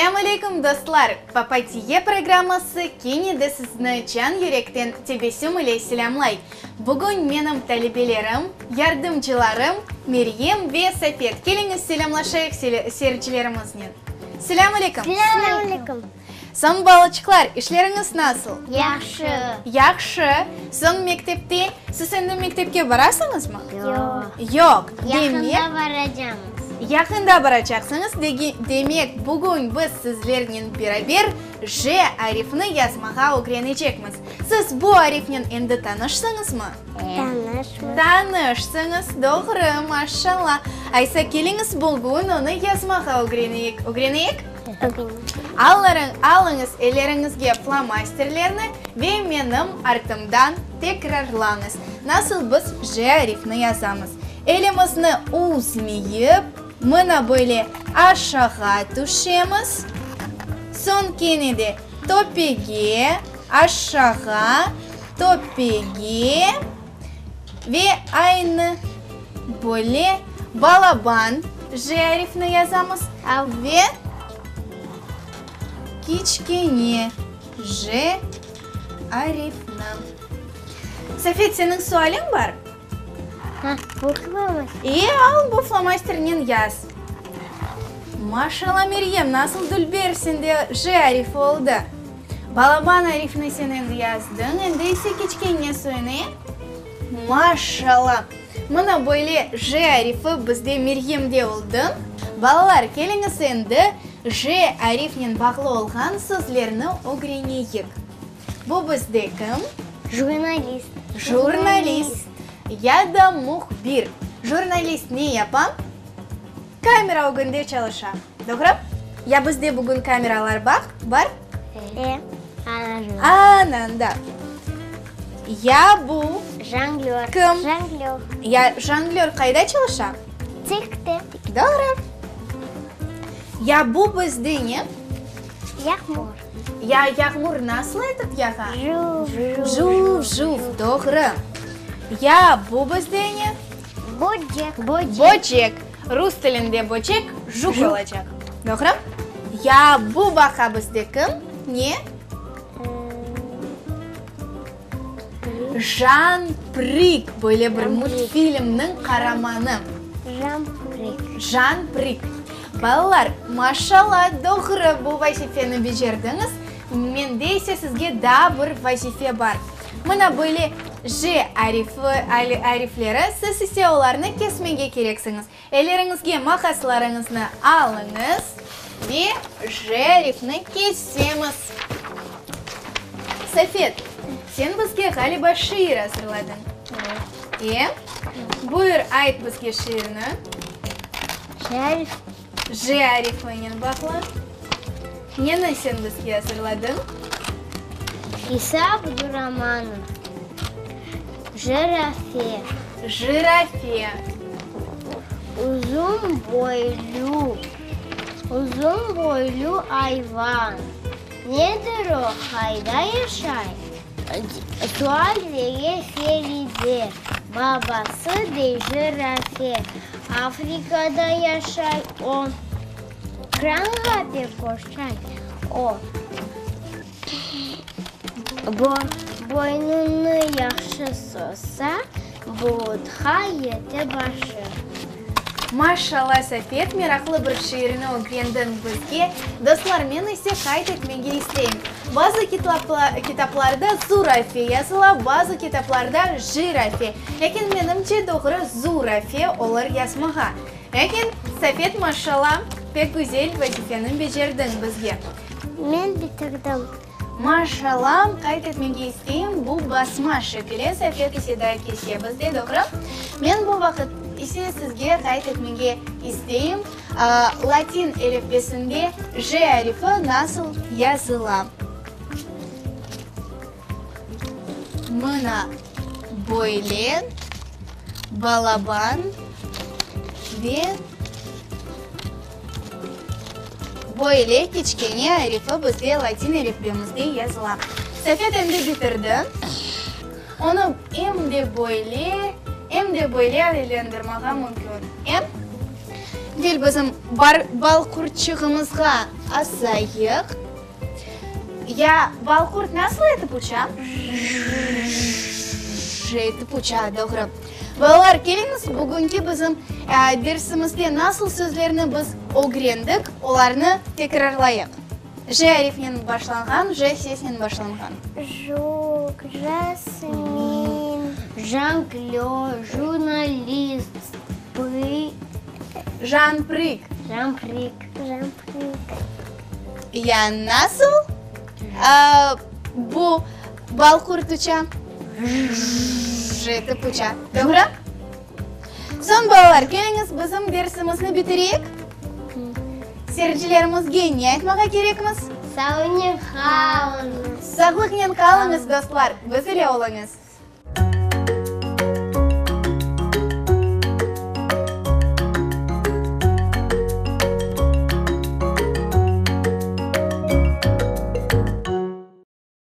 Selâm aleyküm, dostlar! Papatiye programması kene de sizni can yürekten tebessüm ile selâmlay. Bugün menim talebelerim, yardımcılarım Meryem ve Safet. Keliñiz selâmlaşayıq seyircilerimiznen. Selâm aleyküm! Selâm aleyküm! Soñ, balaçıqlar, işleriñiz nasıl? Yahşı. Yahşı. Soñ, mektepte, siz endi mektepke barasıñızmı? Yoq. Yoq. Demek. Yaqında baracamız. Yaqında baracaqsıñız. Demek, bugün biz sizlernen beraber J arifini yazmağa ögrenecekmiz. Siz bu arifnen endi tanışsıñızmı? Tanışmız. Tanışsıñız, doğru, maşallah. Aysa, keliñiz, bugün onı yazmağa ögreneyik. Ögreneyik? Allarıñ, alıñız elleriñizge flomasterlerni ve menim artımdan tekrarlañız, nasıl biz J arifni yazamız. Elimizni üzmeyip, mına böyle aşağı tüşemiz, soñ kene de töpege, aşağı, töpege ve aynı böyle balaban J arifni yazamız ve kiçkene J arifni. Safet, seniñ sualiñ bar? Ha, bu flomaster. E, al bu flomasternen yaz. Maşallah, Meryem, nasıl dülber sende J arifi oldı. Balaban arifni sen endi yazdıñ, endi ise kiçkene soyunı. Maşallah! Mına böyle J arifi bizde Meryemde oldı. Balalar, keliñiz endi J arifnen bağlı olğan sözlerni ögreneyik. Bu bizde kim? Jurnalist. Jurnalist ya da mühbir. Jurnalist ne yapa? Kamera ögünde çalışa. Doğru? Ya bizde bugün kameralar baq, bar? E, Ananda. Ya bu? Jonglör. Kim? Jonglör. Ya jonglör qayda çalışa? Tsirkte. Doğru. Ya bu bizde ne? Yağmur. Ya yağmur nasıl etip yağa? Juv, juv. Juv, juv. Doğru. Ya bu bizde ne? Böcek. Böcek. Rus tilinde böcek, juk olacaq. Doğru? Ya bu baqa bizde kim? Ne? Jan Prik, böyle bir multfilmniñ qaramanı. Jan Prik. Jan Prik. Balalar, maşallah, doğru bu vazifeni becerdiñiz. Mende ise sizge daa bir vazife bar. Mına böyle J arifi, arifleri, siz ise olarnı kesmege kereksiñiz. Elleriñizge maqaslarıñıznı alıñız ve J arifni kesemiz. Safet, sen bizge ğaliba şiir azırladıñ. E? Buyur, ayt bizge şiirni. J arifi. J arifinen bağlı. Neni sen bizge azırladıñ? İsa Abduramanov, Jirafe. Jirafe. Uzun boylu, uzun boylu ayvan. Nedir o, qayda yaşay? Sual bere Feride. Babası dey jirafe. Afrikada yaşay o. Kranğa pek oşay o. Boynunı yahşı sozsa, bulutqa yete başı. Maşallah, Safet, meraqlı bir şiirini ögrendiñ bizge. Dostlar, men ise qayd etmege isteyim, bazı kitaplarda zurafe yazıla, bazı kitaplarda jirafe. Lâkin menimce doğru zurafe olur yazmağa. Lâkin, Safet, maşallah, pek güzel vazifeni becerdiñ bizge. Men bitirdim. Maşallah, qayd etmege isteyim, bu basma şekili, Safet ise daa kese bizde, doğru? Men bu vaqıt ise sizge qayd etmege isteyim, latin elifbesinde J arifi nasıl yazıla. Mına böyle balaban ve böyle kiçkene arifi bizde latin elifbemizde yazıla. Safet endi bitirdi. Onı em de böyle, em de böyle aylandırmağa mümkün. Em? Kel bizim balqurtçığımızğa asayıq. Ya balqurt nasıl etip uça? J-j-j etip uça, doğru. Balalar, keliñiz, bugünki bizim dersimizde nasıl sözlerni biz ögrendik, olarnı tekrarlayıq. J arifinen başlanğan, J sesinen başlanğan. Juk, jasmin, jonglör, jurnalist, pı. Janprik. Janprik. Janprik. Ya nasıl bu balqurt uça? J-j-j etip uça. Doğru? Soñ, balalar, keliñiz, bizim dersimizni bitireyik. Seyircilerimizge ne aytmağa kerekmiz? Sağlıqnen qalıñız! Sağlıqnen qalıñız, dostlar! Biz ile oluñız!